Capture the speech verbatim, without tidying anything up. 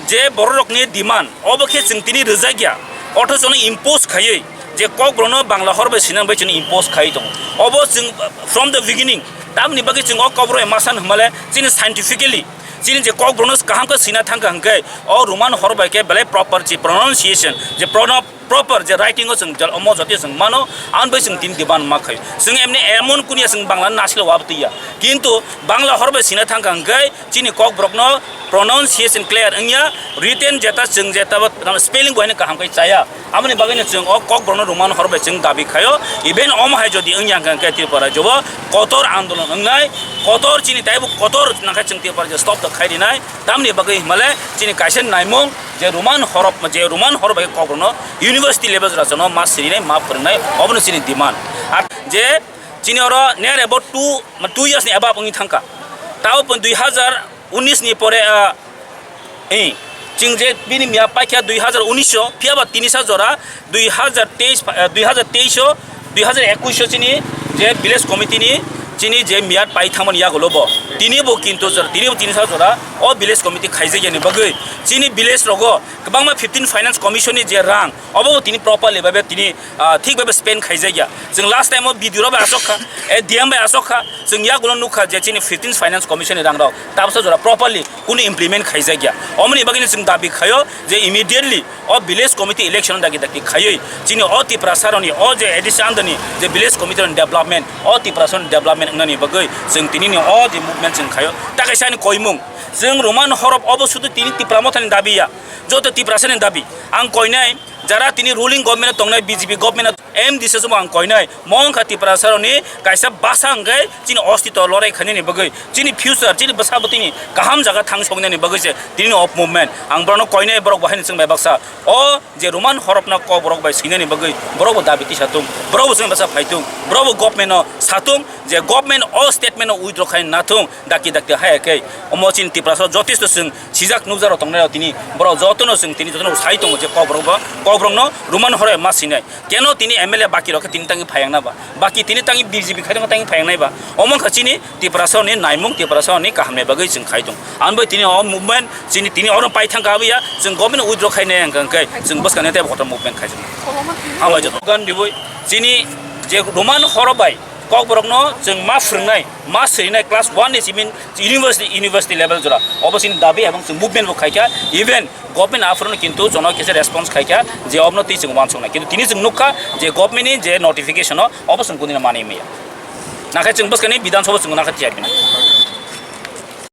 Je bororokni demand, obo khe chwng tini rwjak ya, othochono impose khaiwi, je Kokborokno Bangla hor bai sinai bai chwngno impose khaiwi tongo. Obo chwng from the beginning, tamni bagwi chwng o Kokborok bai ma san hwnmale chini scientifically, chini je Kokborokno kaham khe sina thangkha hwnkhe, o Roman hor bai khe belai proper je pronunciation, je prono-, proper je writing o chwng jal-, omo jotoi chwng mano, ang bai chwng tini demand ma khaio. Chwng emni emon kunia chwng Bangla nasilo wabtwi ya. Kintu Bangla hor bai sina thangkha hwnkhe chini Kokborokno pronunciation clear wngya, written jeta chwng jeta bo spelling bo haino kaham khe chaya. Aboni bagwino chwng o Kokborokno Roman hor bai chwng dabi khaio. Even omo hai jodi wngya hwnkhe Tripura rajyo o kotor andolon wngnai, kotor chini taibo kotor nangkhe chwng Tripura rajyo stop to khai rinai. Tamni bagwi himale chini kaisa naimung je Roman horof, je Roman horof bai Kokborokno university level jora jono ma sirinai, ma phwrwngnai, obono chini demand. Ar je chini oro near about two, two years ni above wngwi thangkha. Tao pon dui hazar unis ni pore, ah, eh, chwng je bini miya paikha dui hazar unis o, phiya ba tini sa jora dui hazar teis, eh, dui hazar teis o, dui hazar ekush o chini je village committee ni chini je miyat pai thangmani yagulo bo. Tini bo kintu jora, tini bo tini sa jora o village committee khaijak yani bagwi chini village rogo kwbangma fifteen finance commission ni je rang obo bo tini properly babe tini, ah, thik babe spend khaijak ya. Chwng last time o B D O bai asok kha, eh, D M bai asok kha, chwng yagulo nukha je chini fifteen finance commission ni rang rok tabsa jora properly kunu implement khaijak ya. Omoni bagwino chwng dabi khaio je immediately o village committee election dagi dagi khaiwi chini o Tiprasa rokni o je A D C under ni je village committee rokni development, o Tiprasa rokni development wngnani bagwi chwng tini ni o je movement chwng khaio. Ta kaisa ani koimung, chwng Roman horof obo sudu tini Tipra Mothani dabi ya, joto Tiprasa ni dabi. Ang koinai jara tini ruling government o tongnai B J P government o M D C o ang koinai, mo wngkha Tiprasa rokni kaisa basa hwnkhe chini ostito lorai khainani bagwi, chini future, chini bwsa bwtwini kaham jaga thang soknani bagwi se tini o movement. Ang borokno koinai, borok bo haino chwng bai baksa o je Roman horofno Kokborok bai swinani bagwi borok bo dabi tisa tung, borok bo chwng basa phai tung, borok bo government no sa tung je government o statement no withdraw khai na thung, dakti dakti haya khe. Omo chini Tiprasa jotesto chwng sijak nukjak rok tongnai rok tini borok jotono chwng tini jotono sai tongo je Kokborok bo, Kokborokno Roman horoi ma swinai. Keno tini M L A baki rok khe tini tangwi phaiyangnai ba? Baki tini tangwi B J P khai tongkha tangwi phaiyangnai ba? Omo wngkha chini Tiprasa ni naimung, Tiprasa ni kaham ni bagwi chwng khai tong. Ang bai tini o movement chini tini oro pai thangkha abiya chwng government withdraw khainai hwnkha hwnkhe chwng bwskang ni tei kotor movement khai chwng. Ang bai joto gan dibui chini je Roman horo bai Kokborokno chwng ma phwrwngnai, ma swinai class one ni simin university, university level jora. Obo chini dabi ebong chwng movement bo khaikha, even government aphuru no kintu jono kisa response khaikha je obono twi chwng uansuknai. Kintu tini chwng nukha je government ni je notification o obo chwng kunino manwi maya. Nakhai chwng bwskani Bidhan Sabha chwng nakha tiyar bini.